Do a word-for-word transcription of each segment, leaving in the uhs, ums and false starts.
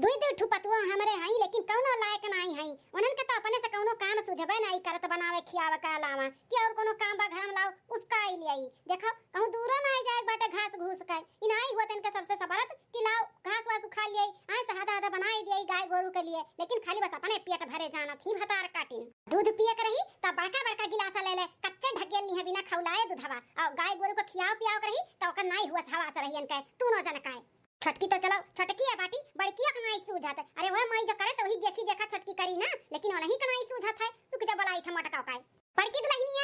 दुई दुई ठू पतुआ हमरे हई, लेकिन कौनो लायक नाई हई। उन्हन के तो अपने से कौनो काम सुझबे नाई करत, बनावे खियावे के अलावा कि और कौनो काम बा घर में लाओ, उसका आई लियाई। देखो, कहूँ दूरो नाई जाए बाटे घास घूस के, इनाई हुआ इनके सबसे सबरत कि लाओ घास वास उखा लियाई, आए से आधा आधा बनाई दियाई गाय गोरू के लिए, लेकिन खाली बस अपने पेट भरे जाना थी भतार काटिन। दूध पिए के रही त बड़का बड़का गिलास ले ले, कच्चे ढकेल लिहे बिना खौलाए दूधवा, और गाय गोरू के खियाव पियाव के रही त ओकर नाई हुआ हवास रही इनके, तू नो जन काए। छोटकी तो चलो, छोटकी है बाटी, बड़किया के नाई सूझत। अरे वह माई जो करे तो वही देखी देखा छोटकी करी ना, लेकिन वो नहीं के नाई सूझत है। रुक जा, बोलाई था मोटका काए। बड़की दुल्हनिया,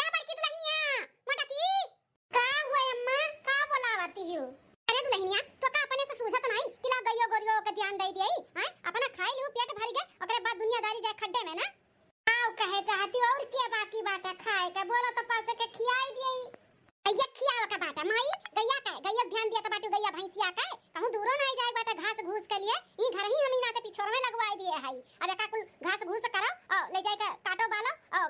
या बड़की दुल्हनिया, मोटकी। का हुआ अम्मा, का बोलावती हो? अरे दुल्हनिया, तो का अपने से सूझत नाई कि ला गइयो गोरियो के ध्यान दे दिए, हैं? अपना खाई लू, पेट भर गए, ओकरे बाद दुनियादारी जाए खड्डे में ना। आउ कहे चाहती हो, और के बाकी बाटे खाए के? बोलो तो पास के खियाई दिए। गैया खियावे के बाटे, माई, गैया के, गैया ध्यान दिया तो बाटू, गैया भैंसिया के, कहूँ दूरो ना जाए बाटे घास घूस के लिए, ई घर ही हम ही नाते पिछोर में लगवाए दिए हई। अब एका कुल घास घूस करो और ले जाए के काटो बालो और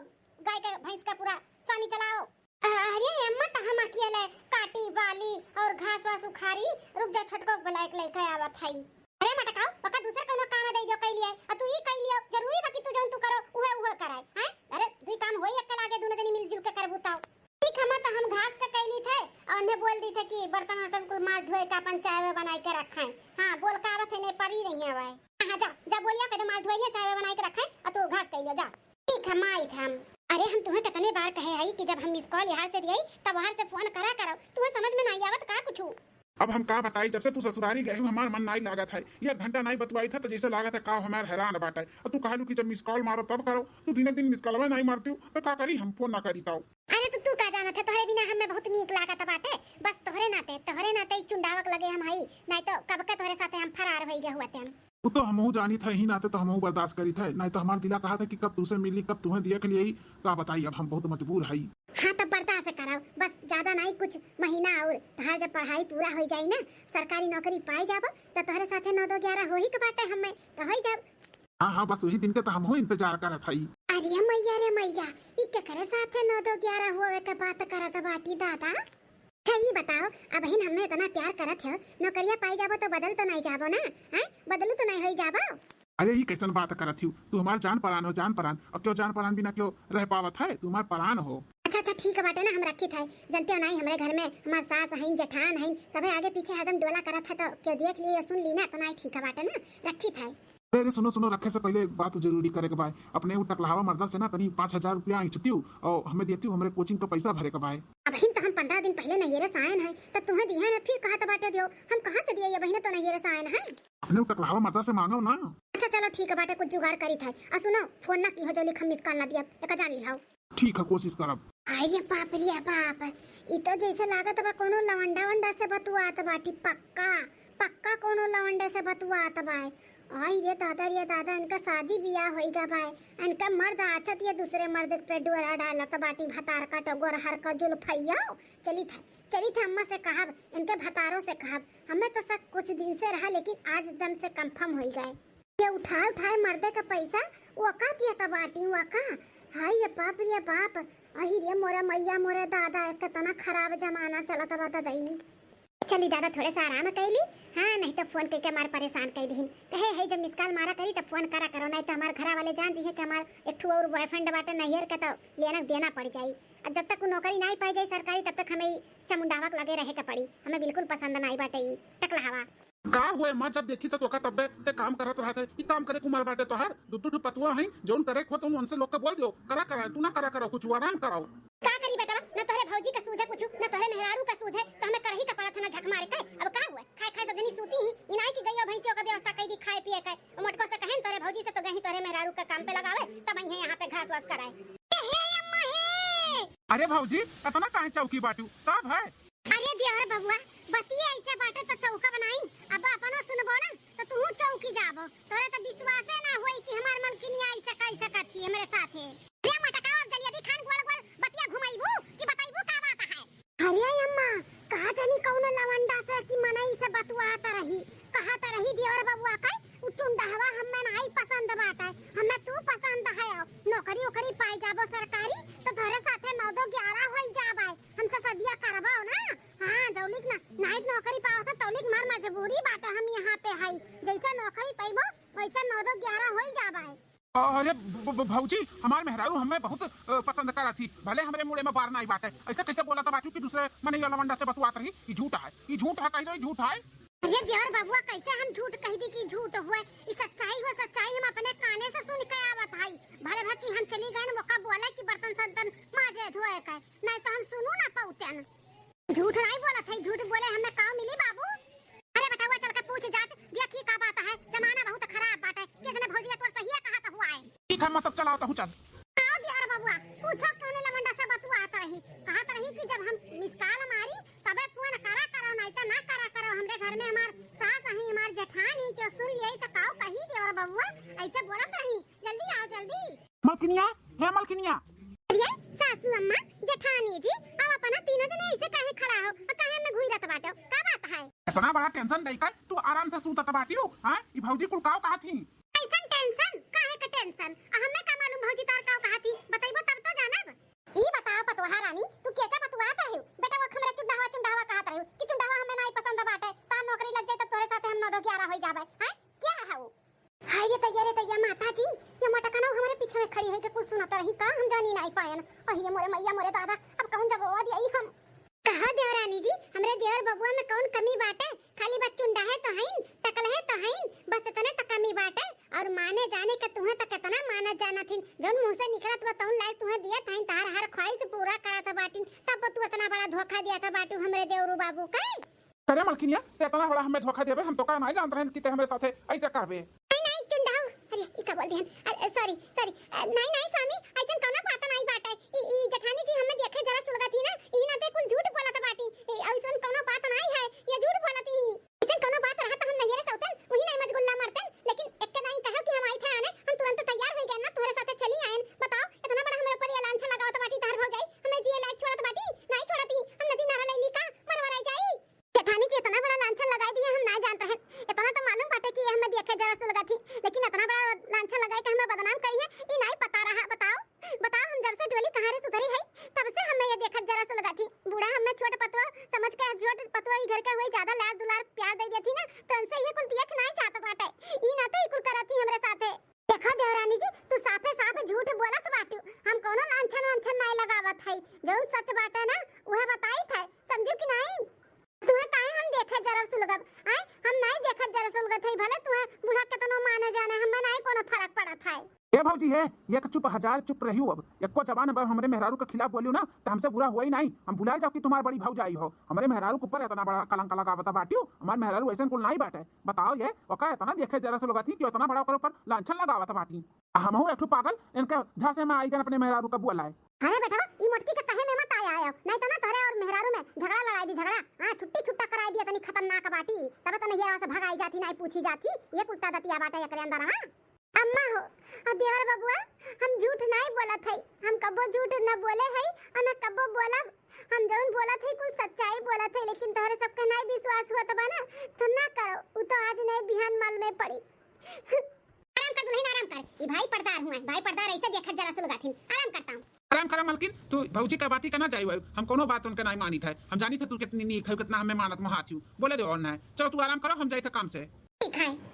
गाय के भैंस का पूरा सानी चलाओ। अरे अम्मा, त हम अकेले काटी बाली और घास वास उखारी, रुक जा, छोटको बुलाए के लेके आवत हई। अरे मटकाओ, ओका दूसर कौनो काम दे दियो कई लिए, आ तू ई कई लियो, जरूरी बा कि तू जौन तू करो, उहे उहे कराए, हैं? अरे दुई काम होई एक के लागे, दोनों जनी मिलजुल के करबू ताओ। ठीक, हम तो हम घास का कई ली थे, और उन्हें बोल दी थे कि बर्तन वर्तन कुल माज धोए का अपन चाय वाय बनाई के रखाएं। हाँ, बोल का आवत है, ने परी रही है वह। हाँ, जा, जा बोलिया, कह दे माज धोए लिया, चाय वाय बनाई के रखाएं, और तू घास कई लियो, जा। ठीक है, माई हम। अरे हम तुम्हें कितने बार कहे हई कि जब हम मिस कॉल यहाँ से दिए, तब वहाँ से फोन करा करो, तुम्हें समझ में नहीं आवत का कुछ? अब हम का बताई, जब से तू ससुरारी गए हो, हमार मन नाई लागत है। एक घंटा नाई बतुआई था, तो जैसे लागत है का हमार हैरान बाटे। अब तू कहलू कि जब मिस कॉल मारो तब करो, तू दिन दिन मिस कॉलवा नाई मारती हो, तो का करी हम, फोन ना करी ताऊ। अरे तो तू का जानत है, तोहरे बिना हमें बहुत नीक लागत बाटे। बस तोहरे नाते, तोहरे नाते ही चुंडावक लगे हम हई, नाई तो कब के तोहरे साथे हम फरार होई गए हुआ तेन। वो तो हमहू जानी था, यही नाते तो हमहू बर्दाश्त करी था, नाई तो हमार दिला कहा था कि कब तुझसे मिली, कब तुम्हें देख लिया, का बताई, अब हम बहुत मजबूर हई। हाँ, तब बर्दाश्त कराओ, बस ज्यादा नहीं, कुछ महीना और तहार जब पढ़ाई पूरा हो जाई ना, सरकारी नौकरी पाई जाबो, तो तोहरे साथे नौ दो ग्यारह हो ही के बाटे हमें, तो हो ही जाब। हाँ, हाँ, बस वही दिन के तो हमहू इंतजार करत हई। अरे मैया रे मैया, ई केकरे साथे नौ दो ग्यारह होवे के बात करत बाटी दादा? अच्छा, ई बताओ, अबहिन हमें इतना प्यार करत हो, नौकरिया पाई जाबो तो बदल तो नहीं जाबो ना, हैं? बदलू तो नहीं होई जाबो? अरे, ई कैसन बात करत हिउ? तू हमार जान परान हो, जान परान। अब क्यों जान परान बिना क्यों रह पावत है? तू हमार परान हो। अच्छा, अच्छा, ठीक है बाटे ना, हम रखी था। जानते हो नहीं, हमारे घर में हमार सास हईन, जेठान हईन, सभे आगे पीछे हरदम डोला करत है, तो क्यों देख लिए, सुन ली ना, तो नहीं ठीक है बाटे ना, रखी था। अरे, अरे, सुनो, सुनो, रखे से पहले बात जरूरी करे के बाय। अपने उ टकलहावा मर्दा से ना तनी पाँच हजार रुपया ऐंठतिउ और हमें देतिउ, हमरे कोचिंग का पैसा भरे के बाय। अबहिन तो हम पन्द्रह दिन पहले नैहरे से आयन है, तो तुम्हें दिया ना, फिर कहा तो बाटे दियो, हम कहाँ से दिए, अबहिन तो नैहरे से आयन है। अपने उ टकलहावा मर्दा से मांगो ना। अच्छा चलो ठीक है बाटे, कुछ जुगाड़ करी था। आ सुनो, फोन ना की हो जो लिख हम मिस कॉल ना दिया, एक जान लिहाओ। ठीक है, कोशिश करब। अरे बाप रे बाप, ई तो जैसे लागत बा कोनो लवंडा वंडा से बतुआत बाटी, पक्का, पक्का कोनो लवंडे से बतुआत बाय। आई रे दादा रे दादा, इनका शादी बियाह होई गा बाय, इनका मर्द आचत ये दूसरे मर्द पे डोरा डालत बाटी, भतार का टगोर हर का जुल्फैया। चली था, चली था अम्मा से कहब, इनके भतारों से कहब, हमें तो शक कुछ दिन से रहा, लेकिन आज एकदम से कंफर्म होई गए। ये उठाए उठाए मर्दे का पैसा, वो का दिया था बाटी, वो का? हाय ये बाप रे बाप, अही रे मोरे मैया मोरे दादा, एक कितना खराब जमाना चलत बा ददई। चली दादा थोड़े सा आराम कैली, हाँ नहीं तो फोन करके हमार परेशान कर दीहिन। कहे है जब मिस कॉल मारा करी तो फोन करा करो, नहीं तो हमार घरा वाले जान जी है कि हमार एक ठू और बॉयफ्रेंड बाटे नैहर के, तो लेना देना पड़ जाई। अब जब तक वो नौकरी नहीं पाई जाई सरकारी, तब तक हमें ई चमुंडावा के लगे रहे के पड़ी। हमें बिल्कुल पसंद नहीं बाटे ई टकलहावा। का होए माँ, जब देखी तो तोका तब्बे ते काम करत रहत है। ई काम करे के उमर बाटे तोहार? दू दू ठो पतुआ हैं, जौन करे के हो तो उनसे लोग के बोल दियो, करा करा, तू ना करा करो कुछ, आराम कराओ। का करी बेटवा, ना तोहरे भौजी का सूझे कुछ, ना तोहरे मेहरारू का सूझे, तो हमें करही का पड़त है ना झक मारे के। अब का हुआ, खाए खाए सब जनी सूती ही, इनाई की गइयो भैंसियों का व्यवस्था कई दी खाए पिए के। मोटको से कहें तोहरे भौजी से तो गही तोहरे मेहरारू का काम पे लगावे, तब आई है यहाँ पे घास वास कराए। ए हे अम्मा हे! अरे भौजी, इतना काहे चौकी बाटू? का भय? अरे देवर बबुआ, बतिये ऐसे बाटे तो चौका बनाई। अब अपनो सुनबो ना तो तू चौकी जाबो। तोरे तो विश्वासे ना होई कि हमार मलकिनिया ऐसे कह सकत थी हमरे साथे। रे मटकाओ, अब जलेबी खान गोल गोल बतिया घुमाइबू कि बताइबू का बात है? अरे अम्मा, का जानी कौनो लवंडा से कि मनई से बतुआत रही, कहत रही देवर बबुआ के उ चुंडहवा हमें नाई पसंद बाटे, हमें तू पसंद है। नौकरी ओकरी पाई जाबो सरकारी तो तोहरे साथे नौ दो ग्यारह होई जाबे, हमसे सदिया करबो ना। हाँ, जौलिक ना, नाई नौकरी पाओ से तौलिक मार मजबूरी बाटे, हम यहाँ पे हई, जैसे नौकरी खई पइबो, वैसे नौ दो ग्यारह होई जाबा है। अरे ब-, ब-, भौजी, हमार मेहरारू हमें बहुत, अ, पसंद करत ही, भले हमरे मुड़े में बार नाई बाटे। ऐसे कैसे बोलत बाटू कि दूसरे मनई लवंडा से बतुआत रही? ई झूठ है, ई झूठ है, कही दो, ई झूठ है। अरे देवर बबुआ, कैसे हम झूठ कह दी कि झूठ हुए? ई सच्चाई हुए, सच्चाई हम अपने काने से सुन के आवत हई। भले भा कि हम चली गए न, ओका बोले कि बर्तन सर्तन माजे धोए के, नहीं तो हम सुनू ना पौतेन। झूठ नाई बोलत है, झूठ बोले हमें काव मिली बाबू? अरे बेटवा, चल के पूछ जांच, देखी का बात है। जमाना बहुत खराब बाटे, के जने भौजिया तोर सहिए कहत हुआ है। ठीक है, मतलब चलाओ तहू चल। आओ दियार बबुआ, पूछो कौने लवंडा से बतुआत रही। कहत रही कि जब हम मिस कॉल मारी तबे फोन करा करो, नहीं तो ना करा करो। हमरे घर में हमार सास अही, हमार जेठानी, केहू सुन लिये तो काव कही देवर बबुआ, ऐसे बोलत रही। जल्दी आओ, जल्दी। मलकिनिया, हे मलकिनिया। अरे सासू अम्मा, जेठानी जी, अब अपना तीनों जने ऐसे काहे खड़ा हो और काहे में घुईरत बाटो? का बात है? इतना बड़ा टेंशन लेकर तू आराम से सूतत बाटियो, हाँ? ई भौजी कुल काव कहत ही? कैसन टेंशन? काहे के टेंशन? आ हमें का मालूम भौजी तार काव कहत ही? बतइबो तब तो जानब। ई बताओ पतोहा रानी, तू कैसे बतुआत रहे? बेटा वो हमरा चुंडाहवा चुंडाहवा कहत रहे कि चुंडाहवा हमें नाई पसंद बाटे, तार नौकरी लग जाए तब तोरे साथे हम नौ दो ग्यारह होई जाबे, हैं? क्या रहा वो? हाय रे तैया रे तैया, माता जी, ये मटकनऊ हमरे पीछे में खड़ी होइके कुछ सुनत रही का, हम जानी नाई पायन। अहि रे मोरे मैया मोरे दादा, अब कहूँ जब ओवा दिया हम। कहा देवरानी जी, हमरे देवर बबुआ में कौन कमी बाटे? खाली बस चुंडाहे तो हईन, टकलहे तो हईन, बस इतने तो कमी बाटे। और माने जाने के तुहें तो कितना मानत जानत हिन, जौन मुँह से निकलत बा तौन लायक तुहें दियत हईन, तार हर ख्वाहिश पूरा करत बाटिन, तब तू इतना बड़ा धोखा दियत बाटू हमरे देवरू बाबू के। अरे मलकिनिया, ते इतना बड़ा हमें धोखा देबे, हम तो का नाई जानत रहन कि ते हमरे साथे ऐसे करबे। नहीं, नहीं, चुंडाऊ। अरे, ई का बोल दिहन? अरे, sorry, sorry। अ, नहीं, नहीं, स्वामी, ऐसन कौनो बात नहीं बाटे। ई, ई जेठानी जी हमें देखे जरा सुलगत ही ना, ई नाते कुल झूठ बोलत बाटी। ई ऐसन कौनो बात नहीं है, ये झूठ बोलत ही। ऐसन कौनो बात रहा तो हम नैहरे सौतन, वही नहीं मजगुल्ला मरतन, लेकिन एक के दाई कहो कि हम आई थे आने, हम तुरंत तैयार हो गए ना, तुम्हारे साथे चली आयन। बताओ, इतना बड़ा हमारे ऊपर ये लांछन लगावत बाटी, तार भौजाई, हमें जिए लायक छोड़त बाटी, नहीं छोड़ती। हम नदी नारा लेनी का, मरवराई जाई। जेठानी जी इतना बड़ा लांछन लगाई दिए, हम ना जानत रहन। इतना तो मालूम बाटे कि ये हमें देखे जरा सुलगत ही, लेकिन इतना बड़ा लांछन लगाई के हमें बदनाम करी है, ई नाई पता रहा। बताओ, बताओ, हम जब से डोली कहारे सुधरी है, तब से हमें ये देखत जरा सुलगत ही। बूढ़ा हमें छोट पतुआ समझ के, छोट पतुआ ई घर के हुई, ज्यादा लाड़ दुलार प्यार दे देती ना, तो उनसे ये कुल दिया कि नाई चाहत बाटे। ई नाते ई कुल करत ही हमरे साथे। देखो देवरानी जी, तू साफे साफ झूठ बोलत बाटू। हम कोनो लांछन वांछन नाई लगावत हई, जौन सच बाटे ना, उहे बताई थे, समझू कि नाई? तुहे काहे हम देखे जरा सुलगब? आय, हम नाई देखत जरा सुलगत हई, भले तुहे बूढ़ा केतनो माने जाने, हमें नाई कोनो फरक पड़त है। ए भौजी, हे, एक चुप हजार चुप रहियो। अब एको जबान अगर हमरे मेहरारू के खिलाफ बोलियो ना, तो हमसे बुरा हुआ ही नाई। हम भुला जाओ कि तुम्हार बड़ी भौजाई हो। हमरे मेहरारू के ऊपर इतना बड़ा कलंक लगावत बाटियो। हमार मेहरारू ऐसन कुल नाई बाटे। बताओ ये, ओका इतना देखे जरा सुलगत ही कि इतना बड़ा ओकर ऊपर लांछन लगावत बाटी। आ हमहू एक ठो पागल इनके झांसे में आई गन अपने मेहरारू का बुआ लाए। अरे बेटवा, ई मोटकी के कहे में मत आया आयो, नहीं तो ना तोहरे और मेहरारू में झगड़ा लड़ाई दी, झगड़ा। हाँ, छुट्टी छुट्टा कराई दिया, तनी खतरनाक बाटी, तब तो नैहरवा से भगाई जाती, नाई पूछी जाती, ये कुल दतिया बाटे एकरे अंदर। हाँ अम्मा हो, आ देवर बबुआ, हम झूठ नाई बोलत हई, हम कबो झूठ न बोले हई और न कबो बोलब। हम जौन बोलत हई कुल सच्चाई बोलत हई, लेकिन तोहरे सबके नाई विश्वास हुआ तो बा ना, तो ना करो, उ तो आज नाई बिहान माल में पड़ी। आराम कर दुल्हन, आराम कर। ई भाई पर्दार हुआ है, भाई पर्दार ऐसे देखत जरा सुलगाथिन। आराम करता हूँ। आराम करा मलकिन, तू भौजी का बाती का ना जाई वायु। हम कोनो बात उनके नाई मानित है। हम जानी थे तू कितनी नीक है, कितना हमें मानत मोहात हूँ। बोले दे और ना है। चलो तू आराम करो, हम जाए थे काम से। ठीक है।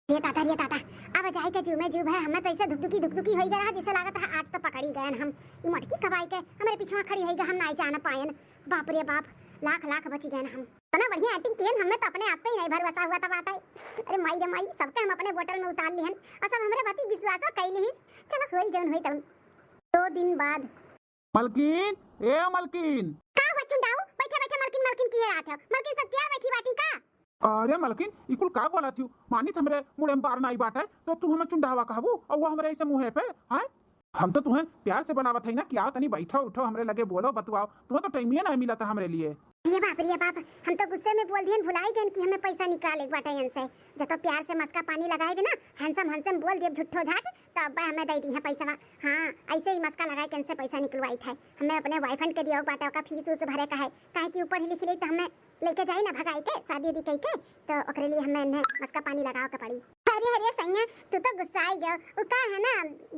रे दादा, रे दादा, अब जाए के जू में जू है, हमें तो ऐसे धुकधुकी धुकधुकी होई गया है, जैसे लागत है आज तो पकड़ी गए हम। ई मोटकी कबाई के हमारे पीछे खड़ी होई गए, हम नाई जान पाएन। बाप रे बाप, लाख लाख बची गए हम। इतना बढ़िया acting किए, हमें तो अपने आप पे ही नहीं भरोसा हुआ था बाटे। अरे माई रे माई, सबके हम अपने बोतल में उतार लिहन और सब हमरे बाती विश्वास कई लिहिस। चलो होई जौन होई तौन। दो दिन बाद। मलकिन, ए मलकिन। का हुआ चुंडाऊ? बैठे बैठे मलकिन मलकिन किए रहत हो? मलकिन सब तैयार बैठी बाटी का? अरे मलकिन, ई कुल का बोलत हूँ? मानित हमरे मुड़े में बार नाई बाटे, तो तू हमें चुंडावा कहबू और वो हमरे ऐसे मुँहे पे, हैं? हम तो तुहें प्यार से बुलावत हई ना कि आओ तनी बैठो उठो हमरे लगे बोलो बतुआओ, तुहें तो टाइमिए ना मिलत हमरे लिए। अरे बाप रे बाप, हम तो गुस्से में बोल दिहन, भुलाई गन कि हमें पैसा निकाले के बाटे इनसे। जब तो प्यार से मस्का पानी लगाए ना, handsome handsome बोल दिए झुट्ठो झाट, तो अब हमें दे दी है पैसा। हाँ, ऐसे ही मस्का लगाए के इनसे पैसा निकलवाई थे। हमें अपने boyfriend के दियो बाटे, ओका फीस उस भरे का है, काहे कि ऊपर ही लिख ली तो हमें लेके जाई ना भगाई के, शादी उदी कई के, तो ओकरे लिए हमें इन्हें मस्का पानी लगावे के पड़ी। अरे, अरे सैया, तू तो गुस्साई गयो। उ का है ना,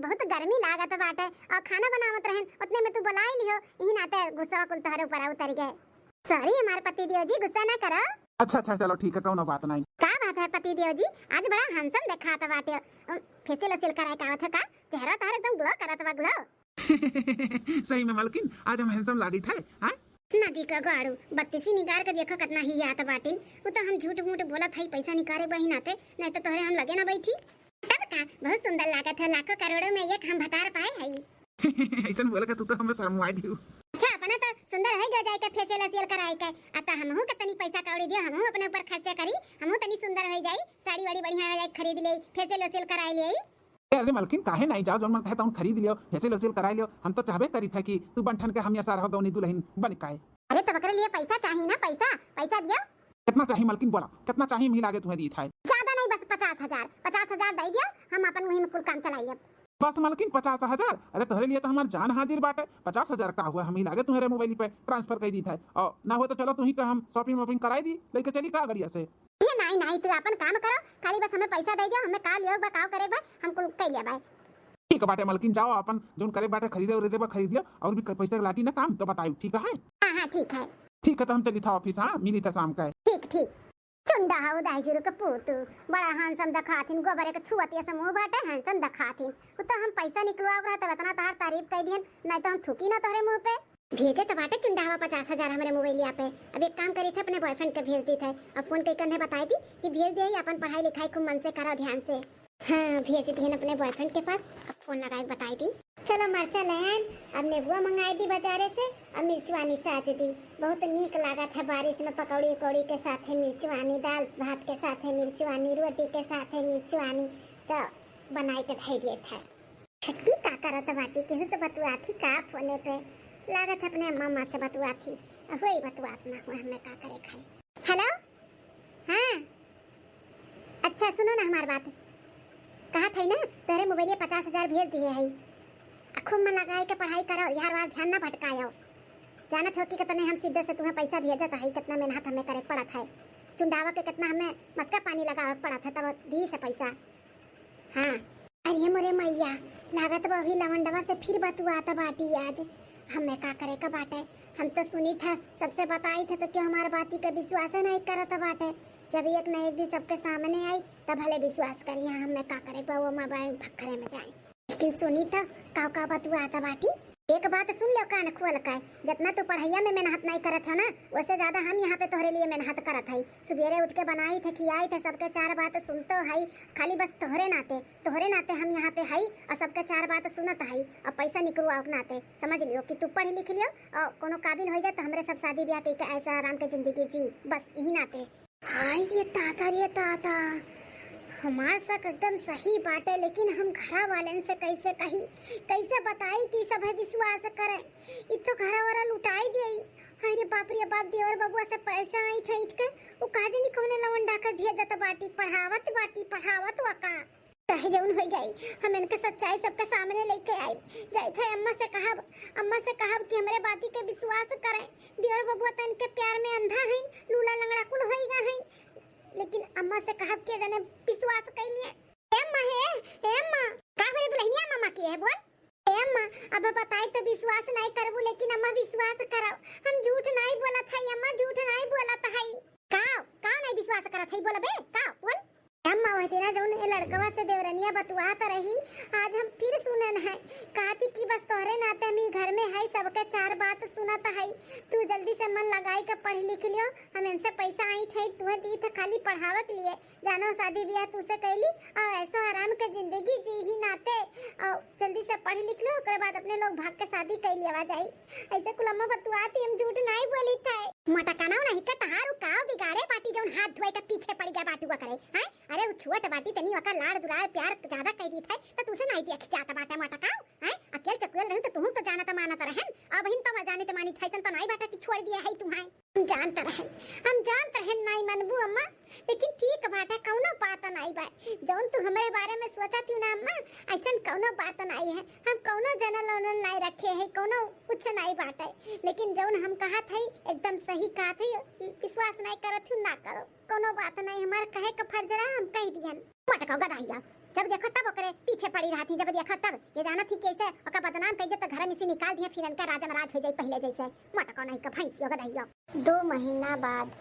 बहुत गर्मी लागत बाटे और खाना बनावत रहन, उतने में तू बुलाई लियो, यही नाते गुस्सा कुल तोहरे ऊपर उतर गए। Sorry हमारे पति देव जी, गुस्सा ना करो। अच्छा, अच्छा, चलो ठीक है, कौनो बात नहीं। का बात है पति देव जी, आज बड़ा handsome देखात बाटे। अ, facial वेशियल कराए के आवत है का? चेहरा तोहार एकदम glow करत बा, glow। सही में मलकिन, आज हम handsome लागित है, हाँ? नदी का गाड़ू, बत्तीसी निकाल के देखो कितना ही याद बाटिन। वो तो हम झूठ मूठ बोलत हई पैसा निकारे बही नाते, नहीं तो तोहरे हम लगे ना बैठी। तब का, बहुत सुंदर लागत है, लाखों करोड़ों में एक हम भतार पाए हई। ऐसन बोल के तू तो हमें शर्मवा दियो। अच्छा, अपना तो सुंदर है गो जाए के facial वेशियल कराए के, आ तो हमहू के तनी पैसा कौड़ी दियो, हमहू अपने ऊपर खर्चा करी, हमहू तनी सुंदर हो जाई, साड़ी वाड़ी बढ़िया हो जाए, खरीद ले, facial वेशियल कराए ले। ए, अरे मलकिन, काहे नहीं जाओ, जौन मन कहे तौन खरीद लियो, facial वेशियल कराए लियो। हम तो चाहबे करी था कि तू बन ठन के हम यहाँ सारा गौनी दुल्हन बन के आए। अरे तो ओकरे लिए पैसा चाही ना, पैसा, पैसा दियो। कितना चाही मलकिन, बोला, कितना चाही? हम ही लागे तुम्हें दी था। ज्यादा नहीं, बस पचास हजार, पचास हजार दे दियो, हम अपन वही में कुल काम चलाई लेब। बस मलकिन, पचास हजार? अरे तोहरे लिए तो हमार जान हाजिर बाटे। पचास हजार का हुआ, हम ही लागे तुम्हारे मोबाइल पे transfer कर दी था। और ना हो तो चलो, तू ही का हम shopping वॉपिंग कराई दी, लेके चली का गड़िया से? ए, नाई, नाई, तू आपन काम करो, खाली बस हमें पैसा दे दियो, हमें का लियो बा, का करे बा, हम कुल कई लिया बा। ठीक बाटे मलकिन, जाओ आपन जौन करे बाटे, खरीदे उरीदे बा, खरीद लियो, और भी क-, पैसा लागी ना काम तो बताइयो, ठीक है? हाँ, हाँ, ठीक है। ठीक है, तो हम चली था office, हाँ, मिली था शाम का। ठीक, ठीक। चुंडा हऊ दाई जुरु के पूतू, बड़ा handsome देखाथिन, गोबरे के छुअत ये समूह बाटे, handsome देखाथिन। वो तो हम पैसा निकलवा रहा तब इतना तार तारीफ कर दिहन, नहीं तो हम थूकी ना तोहरे मुंह पे। भेजे तो बाटे चुंडावा पचास हजार हमरे मोबाइलिया पे। अब एक काम करी थे, अपने boyfriend के भेज दी थे। अब फोन करके उन्हें बताई दी कि भेज दे, अपन पढ़ाई लिखाई खूब मन से करो, ध्यान से। हाँ, भेज दिहन अपने boyfriend के पास। अब फोन लगाए के बताई दी। चलो मरचा लेन, अब नेबुआ मंगाई दी बाजारे से, अब मिर्चुआनी साज दी। बहुत नीक लागत है बारिश में पकौड़ी उकौड़ी के साथे मिर्चुआनी, दाल भात के साथे मिर्चुआनी, रोटी के साथे मिर्चुआनी, तो बनाई के धई दिए थे। छटकी का करत बाटी, केहू से बतुआत ही का फोने पे? लागत है अपने अम्मा अम्मा से बतुआत ही। होई बतुआत ना हो, हमें का करे खाई। हेलो, हाँ, अच्छा सुनो ना हमार बात। कहा था ना, तोहरे मोबाइलिया पचास हजार भेज दिए है। आ खूब मन लगाए के पढ़ाई करो, यार वार ध्यान ना भटकायो। जानत हो कि कितने हम शिद्दत से तुम्हें पैसा भेजत है, कितना मेहनत हमें करे के पड़त है। चुंडावा के कितना हमें मस्का पानी लगावे के पड़त है, तब दी से पैसा। हाँ। अरे मोरे मैया, लागत बा वही लवंडवा से फिर बतुआत बाटी आज। हमें का करे का बाटे? हम तो सुनी था, सबसे बताई था तो क्यों हमार बाती का विश्वास नहीं करत बाटे। जब एक न एक दिन सबके सामने आई, तब भले विश्वास करिए। हमें का करे बा, वो मोबाइल भक्खरे में जाए। लेकिन सुनी था, काव का बतुआत बाटी। एक बात सुन लो कान खोल के, जितना तू पढ़ैया में मेहनत नहीं करत हो ना, उससे ज्यादा हम यहाँ पे तोहरे लिए मेहनत करत हई। सुबेरे उठ के बनाई थे, खियाई थे, सबके चार बात सुनतो हई, खाली बस तोहरे नाते, तोहरे नाते हम यहाँ पे हई और सबके चार बात सुनत हई और पैसा निकलवाओ के नाते। समझ लियो कि तू पढ़ लिख लियो और कोनो काबिल हो जाए तो हमरे सब शादी ब्याह के ऐसा आराम के जिंदगी जी, बस यही नाते। हाय रे दादा, रे दादा, हमार शक एकदम सही बाटे, लेकिन हम घरा वालन से कैसे कही, कैसे बताई कि सभे विश्वास करे? इ तो घरा वरा लुटाई देई। हाय रे बाप रे बाप, देवर बबुआ से पैसा ऐंठ ऐंठ के उ का जानी कौने लवंडा के भेजत बाटी, पढ़ावत बाटी, पढ़ावत वा का। चाहे जौन होइ जाई, हम इनके सच्चाई सबके सामने लेके आई। जाइत है अम्मा से कहब, अम्मा से कहब कि हमरे बाती के विश्वास करें। देवर बबुआ तो इनके प्यार में अंधा है, लूला लंगड़ा कुल होइगा है, लेकिन अम्मा से कहब के जने विश्वास कैलिए। ए अम्मा हे, ए अम्मा, का हो रे दुल्हनिया, अम्मा के है बोल? ए अम्मा, अब बताई तो विश्वास नहीं करबू, लेकिन अम्मा विश्वास करो, हम झूठ नहीं बोलत है अम्मा, झूठ नहीं बोलत है। का, का नहीं विश्वास करत है, बोलबे, का, बोल। अम्मा, वह दिना जौन ए लड़कवा से देवरनिया बतुआत रही, आज हम फिर सुनन है। कहती कि बस तोहरे नाते हम ई घर में है, सबके चार बात सुनत है। तू जल्दी से मन लगाई के पढ़ लिख लियो, हम इनसे पैसा ऐंठ ऐंठ तुहे दी थे खाली पढ़ावे के लिए। जानो शादी ब्याह तुसे कैली और ऐसो आराम के जिंदगी जी ही नाते, और जल्दी से पढ़ लिख लो, ओकरे बाद अपने लोग भाग के शादी कैली आवा जाई। ऐसे कुल अम्मा बतुआती, हम झूठ नहीं बोली थे। मोटा कानवा नहीं के तहार उ काव बिगाड़े बाटी जौन हाथ धोए के पीछे पड़ गया बाटुआ करे, हैं? अरे उ छोट बाटी तनी ओकर लाड़ दुलार प्यार ज्यादा कह दी थे तो तुसे नहीं देख जात बाटे मोटा काव, हैं? अकेल चकुएल रहू तो तुहू तो जानत मानत रहन, अब हिन तो जानित मानित है, ऐसन तो नहीं बाटे कि छोड़ दिया है तुम्हें। हम जानत रहन, हम जानत रहन नहीं मनबू अम्मा, लेकिन ठीक बाटे, कौनो बात नहीं बा। जौन तू हमरे बारे में सोचत हूँ ना अम्मा, ऐसन कौनो बात नहीं है। हम कौनो जनल उनल नहीं रखे है, कौनो कुछ नहीं बाटे, लेकिन जौन हम कहत है एकदम सही कहत है, विश्वास नहीं करत हूँ ना करो, कौनो बात नहीं, हमार कहे का फर्ज रहा, हम कह दियन। मटकाओ गदाहिया, जब देखो तब ओकरे पीछे पड़ी रहती, जब देखो तब ये जानत ही कैसे ओका बदनाम कर दे तो घर में से निकाल दिए, फिर इनका राज महाराज हो जाई पहले जैसे। मटकाओ नहीं का भैंसियो गदाहिया। दो महीना बाद।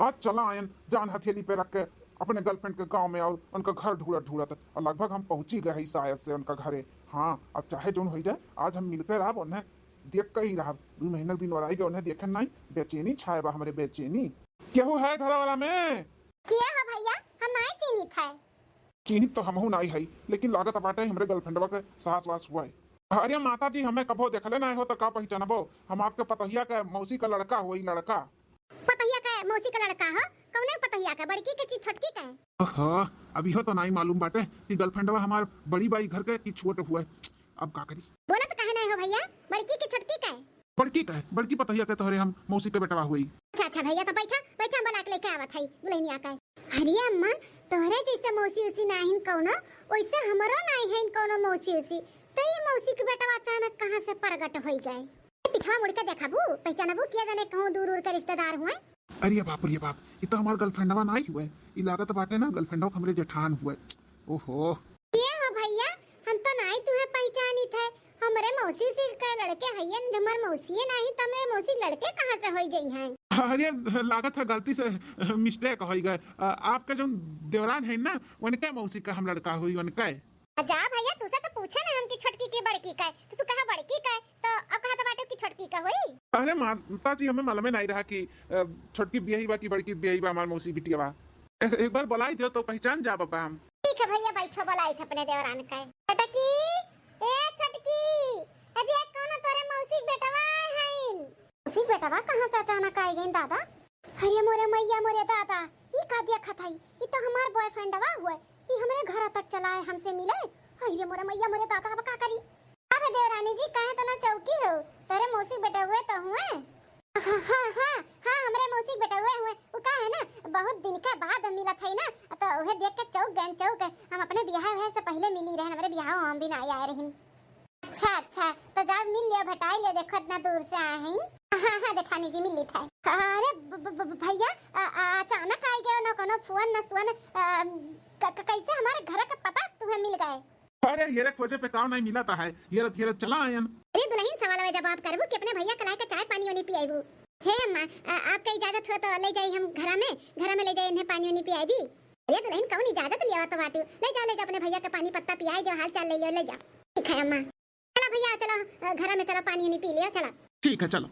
आज चला आयन जान हथेली पे रख के अपने girlfriend के गाँव में और उनका घर ढूंढत ढूंढत, और लगभग हम पहुंची गए ही शायद से उनका घरे। हाँ, अब चाहे जौन होइ जाए, आज हम मिलकर आब उन्हें देख के ही रहब। दू महीना के दिन और आई गए, उन्हें देखे नाई, बेचैनी छाए बा हमरे, बेचैनी। केहू है घर वाला में? के है भैया? हम नाई चीन्हित है। चीन्हित तो हमहू नाई है, लेकिन लागत बाटे हमरे girlfriendवा के सास वास हुआ है। अरे माता जी, हमें कभो देखले नाई हो तो का पहचानबो? हम आपके पतोहिया के मौसी का लड़का हुई, लड़का। पतोहिया के मौसी का लड़का हो? कौने पतोहिया के, बड़की के कि छोटकी के? ओहो, अब इहो तो नाई मालूम बाटे कि girlfriendवा हमार बड़ी बाई घर के कि छोट हुआ है। अब का करी? बोलत काहे नाई हो भैया, बड़की कि छोटकी के? बड़की के, बड़की पतोहिया के तोहरे हम मौसी के बेटवा हुई। अच्छा, अच्छा भैया, तो बैठा, बैठा, हम बुला के लेके आवत हई दुल्हनिया के। अरे अम्मा, तोहरे जैसे मौसी उसी नाहिन कौनो, वैसे हमरो नाई है कौनो मौसी उसी। तो ये मौसी के बेटवा अचानक कहाँ से प्रगट होई गए? ए, पिछवा मुड़ के देखबू, पहचानबू, किया जाने कहूँ दूर दूर के रिश्तेदार हुए। अरे बाप रे बाप, ये तो हमार girlfriendवा नाई हुए, ये लागत बाटे ना girlfriendवा हमरे जेठान हुए। ओहो। ये हो भैया, हम तो नाई तुहे पहचानी थे, हमरे मौसी उसी के लड़के हइयन, जो हमार मौसी नाई, तो हमरे मौसी लड़के कहाँ से होई जई हैं? अरे लागत है गलती से mistake होई गए। आ, आपके जो देवरान है ना, उनके मौसी का हम लड़का हुई, उनके। जा भैया, तुसे तो पूछे ना हम कि छोटकी के बड़की का है, तो तू कहा बड़की का है, तो अब कहा तो बाटे कि छोटकी का होई? अरे माता जी, हमें मालूम ही नहीं रहा कि, अ, छोटकी बियाही बा कि बड़की बियाही बा, हमार मौसी बिटिया बा। ए-, एक बार बुलाई दियो तो पहचान जा बाबा हम। ठीक है भैया, बैठो, बुलाई थे अपने देवरान का है। छोटकी, ए छोटकी, अरे कौन तोरे मौसी के बेटवा है? मौसी के बेटवा कहाँ से अचानक आई गई दादा? अरे मोरे मैया मोरे दादा, ई का देखत हई? ई तो हमार boyfriendवा हुए, ई हमरे घर तक चला आए हमसे मिले। अरे मोरे मैया मोरे दादा, अब का करी? अब देवरानी जी, काहे तना चौकी हो? तोरे मौसी बेटउए तो हुए। हाँ, हाँ, हाँ, हाँ, हमरे मौसी बेटउए हुए। उ का है ना, बहुत दिन के बाद मिलत है ना, तो उहे देख के चौक गए, चौक गए। हम अपने बियाह उहे से पहले मिली रहन, हमरे बियाह हम भी ना आए रहन। अच्छा, अच्छा, तो जाओ मिल लिया, भटाई लिया, देखो इतना दूर से आए हैं। हाँ, हाँ, जेठानी जी, मिल ली था। अरे ब-, ब-, ब-, भैया, अ-, अ-, अचानक आ गए, ना कोनो फोन, ना सोन, अ, क-, क-, कैसे हमारे घर का पता तुम्हें मिल गए? अरे, ये रे खोजे पे काम नहीं मिला था है, ये रे, ये रे चला आयन। अरे दुल्हन, सवाल में जवाब करबू कि अपने भैया के लाए के चाय पानी वानी पियाबू? हे अम्मा, अ-, आपका इजाजत हो तो ले जाई हम घरा में, घरा में ले जाई, इन्हें पानी वानी पियाई दी। अरे दुल्हन, कौन इजाजत लियावत बाटू? ले जाओ, ले जाओ, अपने भैया के पानी पत्ता पियाई दो, हाल चाल ले लियो, ले जाओ। ठीक है अम्मा। चला भैया, चला, अ, घरा में चला, पानी उनी पी लिया, चला। ठीक है, चलो।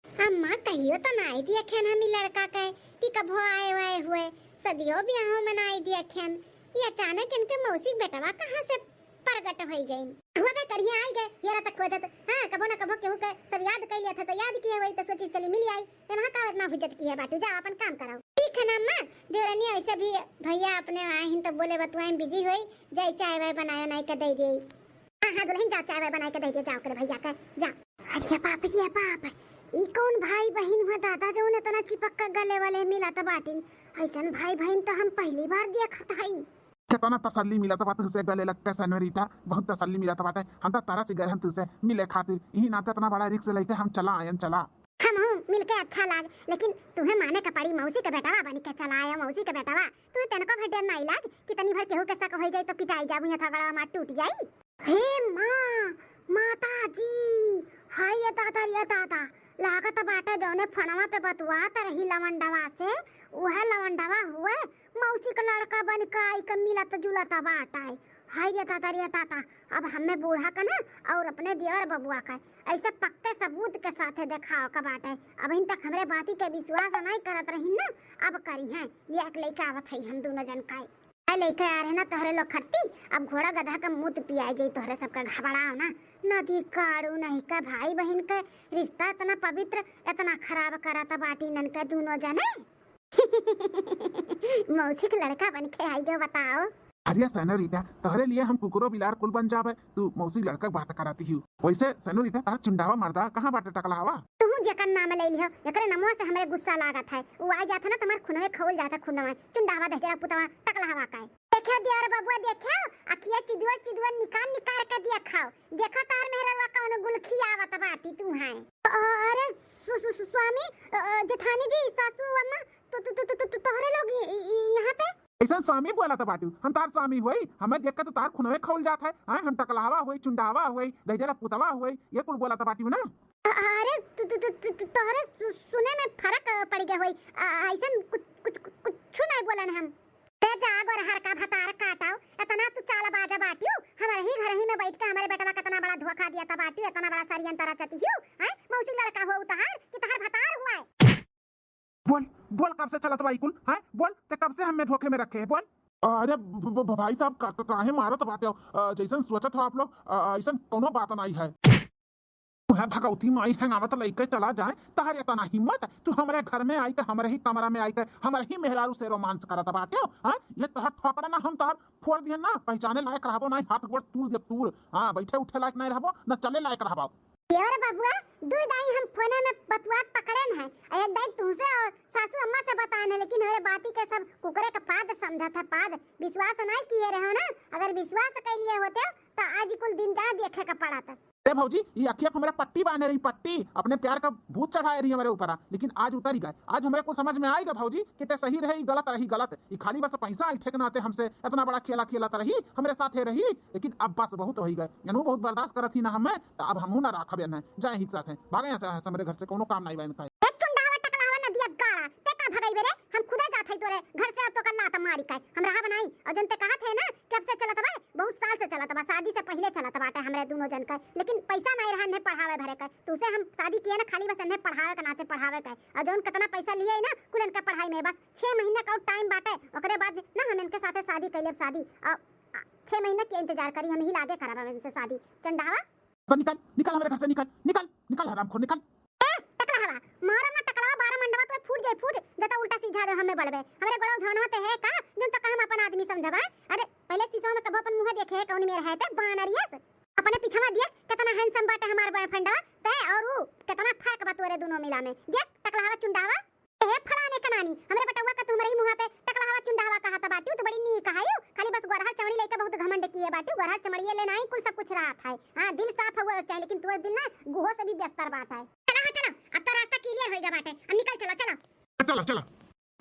अम्मा, कहियो तो नाई दिया खेन हम ई लड़का के कि कभो आए वाए हुए, सदियो बियाहो में नाई दिया खेन। ये अचानक इनके मौसी के बेटवा कहाँ से प्रगट होई गई? हुआ बे करिया आई गए, ये रहा तक खोजत। हाँ, कभो ना कभो केहू के सब याद कर लिया था, तो याद किए वही तो सोची चली मिल आई। ते वहाँ का इतना हुज्जत की है बाटू, जाओ अपन काम करो। ठीक है ना अम्मा, देवरानी ऐसे भी भैया अपने आए हैं तो बोले बतुआए busy होई, जाई चाय वाय बनायो नाई के दे दे। हाँ, हाँ, दुल्हन, जाओ, चाय वाय बनाई के दे दे, जाओ, करे भैया के, जाओ। अरे बाप रे बाप, ई कौन भाई बहिन हुआ दादा, जौन इतना चिपक के गले वाले मिलत बाटिन? ऐसन भाई बहिन तो हम पहली बार देखत हई। कितना तसल्ली मिलत बा तुझसे गले लग के, सेनोरिटा, बहुत तसल्ली मिलत बाटे। हम तो तरस गए हम तुझसे मिले खातिर, यही नाते इतना बड़ा risk लेके हम चला आयन, चला। हमहू मिलके अच्छा लाग, लेकिन तुहे माने के पड़ी, मौसी के बेटवा बन के चला आया, मौसी के बेटवा। तुहे तनको भर डर नाई लाग कि तनी भर केहू के शक होई जाई तो पिटाई जाबू, यहाँ थगड़वा मार टूट जाई। हे माँ, माता जी, हाय रे दादा, रे दादा, लागत बाटे जौने फोनवा पे बतुआत रही लवंडवा से, उहे लवंडवा हुए, मौसी के लड़का बन के आई के मिलत जुलत बाटे। हाय रे दादा, रे दादा, अब हमें बूढ़ा का ना और अपने देवर बबुआ का ऐसे पक्के सबूत के साथे देखाओ का बाटे। अबहिन तक हमरे बाती के विश्वास नाई करत रही ना, अब करी हैं, लिया के लेके आवत है हम दोनों जन का। आ लेके आ रहे ना तोहरे लोग खट्टी, अब घोड़ा गधा का मुत पियाई जाई तोहरे सबका, घबराओ ना। नदी काड़ू नहीं का भाई बहिन के रिश्ता इतना पवित्र, इतना खराब करत बाटी नन के दोनों जने। मौसी के लड़का बन के आई गयो, बताओ। अरे सेनोरिटा, तोहरे लिए हम कुकुरो बिलार कुल बन जाबे, तू मौसी लड़का के बात कराती हूँ। वैसे सेनोरिटा, तार चुंडावा मर्दा कहाँ बाटे टकलावा? तू जेकर नाम ले लिहो, एकरे नमवा से हमरे गुस्सा लागत है। उ आ जात है ना, तुम्हार खुनवे खौल जात है, खुनवा। चुंडावा दहजरा पुतवा, टकलावा का है। देखो दियार बबुआ, देखो, अखिया चिदुआ चिदुआ निकाल निकाल के दिया खाओ। देखो तार मेहरवा कौन गुलखी आवत बाटी तू हैं। अरे सु-, सु-, सु-, स्वामी, अ, अ, जेठानी जी, सासू अम्मा, तो, तो, तो, तो, तो, तो, तोहरे लोग इ-, इ-, इ-, यहाँ पे? ऐसा स्वामी बोला था बाटू, हम तार स्वामी हुई, हमें देख के तो तार खुनवे खौल जात है। हाँ, हम टकलावा हुई, चुंडावा हुई, दहिजरा पुतवा हुई, ये कुल बोला था बाटू ना। अरे, तू, तू, तू, तू, तू, तोहरे सु-, सुने में फरक पड़ गए होई। आ, अइसन कुछ, कुछ, कुछ, कुछ नहीं बोलन हम। ते जा गोरहर का भतार काटाओ, इतना तू चालबाज बाटियो, हमरे ही घर ही में बैठ के हमरे बेटवा कितना बड़ा धोखा दिया था बाटियो, इतना बड़ा षड्यंत्र रचती हियो, हैं? मौसी लड़का हुआ तहार कि तहार भतार हुआ है? बोल, बोल, कब से चलत बा ई कुल, हैं? बोल, ते कब से हमें धोखे में रखे है, बोल। अरे भ-, भ-, भ-, भाई साहब, का-, का-, काहे मारत बाटे हो? अ, जैसन सोचत हो आप लोग, अ, अइसन कोनो बात नहीं है। तू है भगवती माई है, आवत लइके चला जाए, तहर इतना हिम्मत, तू हमरे घर में आई के, हमरे ही कमरा में आई के, हमरे ही मेहरारू से रोमांस करत बाटे हो, हैं? ये तहर थोपड़ा ना हम तहर फोड़ दिहन ना, पहचाने लायक रहबो नहीं, हाथ गोड़ तूर देब तूर। हाँ, बैठे उठे लायक नहीं रहबो, न चले लायक रहबो। देवर बबुआ, दुई दाई हम फोने में बतुआत पकड़ेन है, आ एक दाई तुमसे और सासू अम्मा से बताएन है, लेकिन हमरे बाती के सब कुकरे का पाद समझत है, पाद। विश्वास नहीं किए रहो ना, अगर विश्वास कर लिए होते तो आज कुल दिन ना देखे का पड़त। ए भौजी, ई अखिया पे हमरा पट्टी बांधे रही, पट्टी। अपने प्यार का भूत चढ़ाए रही हमरे ऊपर, लेकिन आज उतरी गए। आज हमरे को समझ में आइगा भौजी कि ते सही रहे, ई गलत रही, गलत। ई खाली बस पैसा ऐंठे के नाते हमसे इतना बड़ा खेला खेलत रही, हमरे साथे रही, लेकिन अब बस बहुत होई गए। एनहू बहुत बर्दाश्त करत ही ना हमें, त अब हमहू ना राखब एन्हे। जाए ही साथे, भागे यहाँ से, हमरे घर से कोनो काम नहीं बा इनका। ए चुंडावा टकलावा नदिया गाड़ा, ते का भगइबे रे? हम खुदे जात हई तोरे घर से, अब तो कल लात मारी का हम रहब नहीं। और जन ते कहत है ना कि अब से चलत बा, बहुत साल से चलत बा, शादी से पहिले चलत बाटे हमरे दोनों जन का, लेकिन पैसा नहीं रहा ने पढ़ावे भरे का। तुसे हम शादी किए ना खाली बस इन्हें पढ़ावे के नाते पढ़ावे का। और जौन कितना पैसा लिए ना कुल इनका पढ़ाई में, बस छह महीना का टाइम बाटे, ओकरे बाद ना हम इनके साथे शादी कर लेब, शादी। और छह महीना के इंतजार करी, हम ही लागे करब अब इनसे शादी। चंडावा। तो निकल, निकल हमरे घर से, निकल, निकल, निकल हरामखोर, निकल। ए, टकला हवा, मारा ना टकलावा, बारह मंडवा तो फूट जाए, फूट। जता उल्टा सीधा जो हमें बोलबे। हमरे गोड़वा धनवा ते है का, जौन तो का हम अपन आदमी समझबा? अरे, पहले शीशो में कबो अपन मुंह देखे है, कौन मेर है ते, बानर यस। अपने पीछवा दिए, कितना handsome बाटे हमार boyfriend, ते और ऊ, कितना फर्क बा तोरे दोनों मिला में। देख, टकला हवा चुंडावा। ए फलाने का नानी, हमरे बेटवा का तू हमरे ही मुंह पे टकला हवा चुंडावा कहत बाटियो, तू बड़ी नीक है यू। खाली बस गोरहर चमड़ी लइके बहुत घमंड किए बाटियो, गोरहर चमड़िए ले नहीं कुल सब कुछ रहत है। हाँ, दिल साफ हुआ चाहे, लेकिन तोर दिल ना गुहो से भी बेहतर बात है। चला, हाँ, चला, अब तो रास्ता clear होइगा बाटे, अब निकल, चला, चला। चला, चला।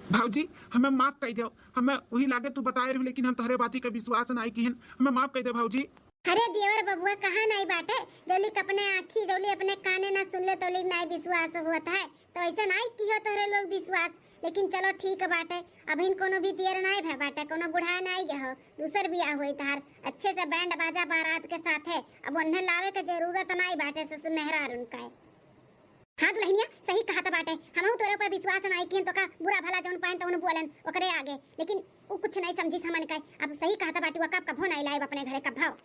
भौजी, हमें माफ कर दो, हमें वही लागे तू बताए रहू, लेकिन हम तोहरे बाती का विश्वास नहीं किहन, हमें माफ कर दे भौजी। अरे देवर बबुआ, कहा नहीं बाटे, जौली अपने आँखी, जौली अपने काने ना सुन ले, तौली नहीं विश्वास होत है। तो ऐसा नहीं किहो तोहरे लोग विश्वास, लेकिन चलो ठीक बाटे, अबहिन कोनो भी देर नहीं भय बाटे, कोनो बुढ़ा नहीं गए हो, दूसर बियाह होई तहार, अच्छे से बैंड बाजा बारात के साथ है। अब उन्हें लावे के जरूरत नहीं बाटे ससुर मेहरार उनका है। हाँ दुल्हनिया, सही कहत बाटे, हमहू तोरे ऊपर विश्वास नहीं किहन, तो का बुरा भला जौन पाएन तो उन्हें बोलन ओकरे आगे, लेकिन उ कुछ नहीं समझिस हमन का। अब सही कहत बाटे, वो कब कभो नहीं लाइब अपने घरे कभो।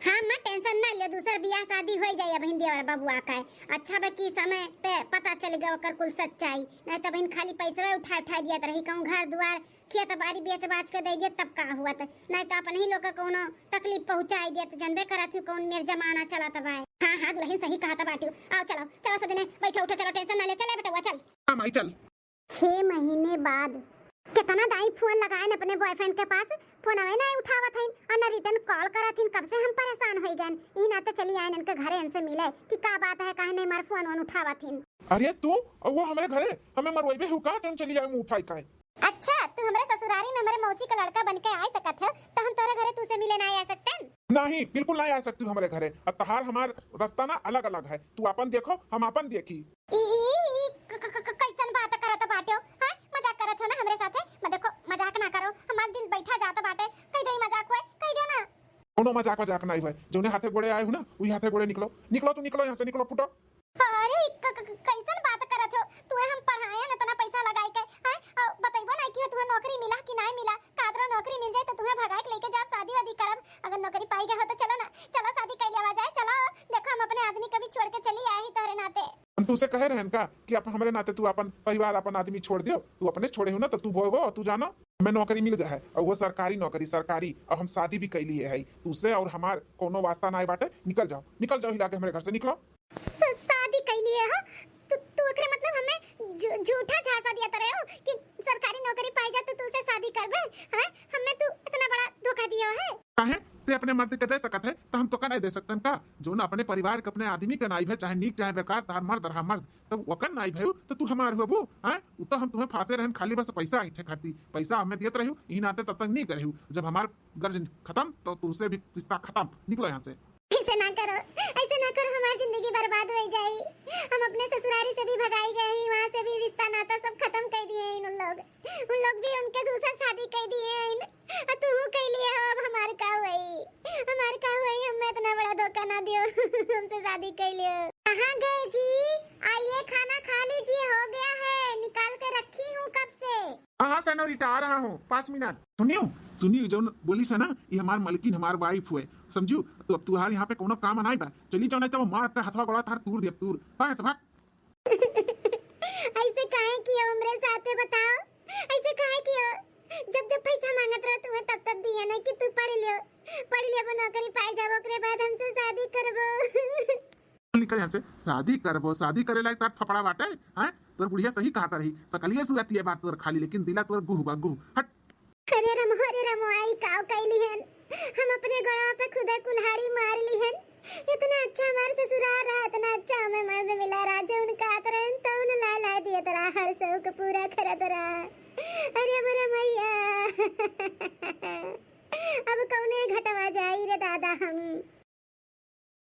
हाँ अम्मा, tension ना ले, दूसर बियाह शादी होई जाई अबहिन देवर बबुआ का। अच्छा बा कि समय पे पता चल गया ओकर कुल सच्चाई, नहीं तो अबहिन खाली पैसवे उठा उठा दियत रही, कहूँ घर दुआर खेत बाड़ी बेच बाच के दे दियत तब का हुआ, त नहीं तो अपने ही लोग का कोनो तकलीफ पहुँचाई दियत, जनबे करत हूँ कौन मेर जमाना चलत बा। हाँ हाँ दुल्हन सही कहत बाटू, आओ चलो चलो सब जने बैठो उठो, चलो tension ना ले, चले बेटवा चल। हाँ माई चल। छह महीने बाद कितना दाई फोन लगाएन अपने boyfriend के पास, फोनवे नहीं उठावत हईन और ना return call करत हईन। कब से हम परेशान होई गएन, ई नाते चली आएन इनके घरे इनसे मिले कि का बात है, काहे नहीं हमार फोन वोन उठावत हईन। अरे तू, और वो हमरे घरे हमें मरवाइबे हु का, जौन चली आए मुंह उठाई काहे? अच्छा, तू हमरे ससुरारी में हमरे मौसी का लड़का बन के आ सकत हो, तो हम तोरे घरे तू से मिले ना आ सकते? नहीं, बिल्कुल नहीं आ सकती हूँ हमरे घरे। अब तहार हमार रास्ता ना अलग अलग है, तू अपन देखो, हम अपन देखी। ई, ई, ई, क-, क-, क-, कैसन बात करत बाटे हो? हाँ? मजाक करत हो ना हमरे साथे? मैं देखो, मजाक ना करो, हमार दिल बैठा जात बाटे। कह दो ई मजाक हुए, कह दो ना। कोनो मजाक वजाक नहीं हुए, जौने हाथे गोड़े आए हो ना, वही हाथे गोड़े निकलो, निकलो, तू निकलो यहाँ से, निकलो, फुटो। अरे, क-, क-, क-, कैसन बात करत हो? तुहे हम पढ़ाएन इतना पैसा लगाई के, हैं? और बतैबो नहीं कि तुहे नौकरी मिला कि नहीं मिला। कादरो नौकरी मिल जाए तो तुहे भगाए के लेके जाब, शादी वादी करब। अगर नौकरी पाई गए हो तो चलो ना, चलो शादी कर लिया जाए, चलो। देखो हम अपने आदमी के भी छोड़ के चली आए ही तोहरे नाते। हम तुझसे कहे रहन का कि आप हमरे नाते तू अपन परिवार, अपन आदमी छोड़ दियो? तू अपने छोड़े हो ना तो तू भोगो और तू जानो, हमें नौकरी मिल गया है और वो सरकारी नौकरी, सरकारी। और हम शादी भी कर लिए है, तुझसे और हमार कोनो वास्ता ना बाटे। निकल जाओ, निकल जाओ हिला के हमरे घर से, निकलो। स-, शादी कर लिए हो? तू, तू एकरे मतलब हमें झू-, झूठा झांसा दिया तरह हो कि सरकारी नौकरी पाई जा तो तू से शादी करबे? हैं? हमें तू इतना बड़ा धोखा दियो है? काहे? ते अपने मर्द के दे सकत है, तो हम तो का नहीं दे सकतन का? जो ना अपने परिवार के, अपने आदमी के नाई भे, चाहे नीक चाहे बेकार, तार मर्द रहा मर्द, तब ओकर नाई भे, तो तू हमार होबू, हैं? उ तो हम तुम्हें फांसे रहन, खाली बस पैसा ऐंठे खाती, पैसा हमें दियत रही, यही नाते तब तक नहीं करे। जब हमार गर्ज खत्म, तो तुझसे भी रिश्ता खत्म, निकलो यहाँ से। फिर से ना करो, ऐसे ना करो, हमार जिंदगी बर्बाद होइ जाई। हम अपने ससुरारी से भी भगाई गए हैं, वहाँ से भी रिश्ता नाता सब खतम कइ दिए हैं उन लोग। उन लोग भी उनके दूसर शादी कइ दिए हैं। आ तू कइ लिए हो, अब हमार का हुई? हमार का हुई? हमें इतना बड़ा धोखा ना दियो। हमसे शादी कइ लियो। कहाँ गए जी? आइए, खाना खा लीजिए, हो गया है, निकाल के रखी हूँ कब से। हाँ, हाँ, सेनोरिटा, आ रहा हूँ, पाँच मिनट। सुनियो, सुनियो, जौन बोली से ना, ये हमार मलकिन, हमार वाइफ हुए, समझियो? तो अब तुहार यहाँ पे कोनो काम नाई बा। चली जाओ, नहीं तो मार के हथवा गोड़ा थार तूर देब, तूर। भाग, भाग। ऐसे काहे कियो हमरे साथे, बताओ? ऐसे काहे कियो? जब जब पैसा मांगत रहो तुम्हें, तब तब दिए नहीं कि तू पढ़ लियो, पढ़ लियो, नौकरी पाई जाओ, ओकरे बाद हमसे शादी करबो। निकल यहाँ से। शादी करबो, शादी करे लायक तार थपड़ा बाटे, हैं? तोर बुढ़िया सही कहत रही, सकलिए सूरत ये बात तोर खाली, लेकिन दिला तोर गुह बा, गुह। हट। अरे राम, अरे राम, आई काव कैली हन? हम अपने गोड़वा पे खुदे कुल्हाड़ी मार ली हन। इतना अच्छा हमार ससुराल रहा, इतना अच्छा हमें मर्द मिला रहा, जो उनका आत रहन तो उन लाए लाए दिए तरा, हर शौक पूरा करत रहा। अरे मोरे मैया। अब कौने घटवा जाई रे दादा हम।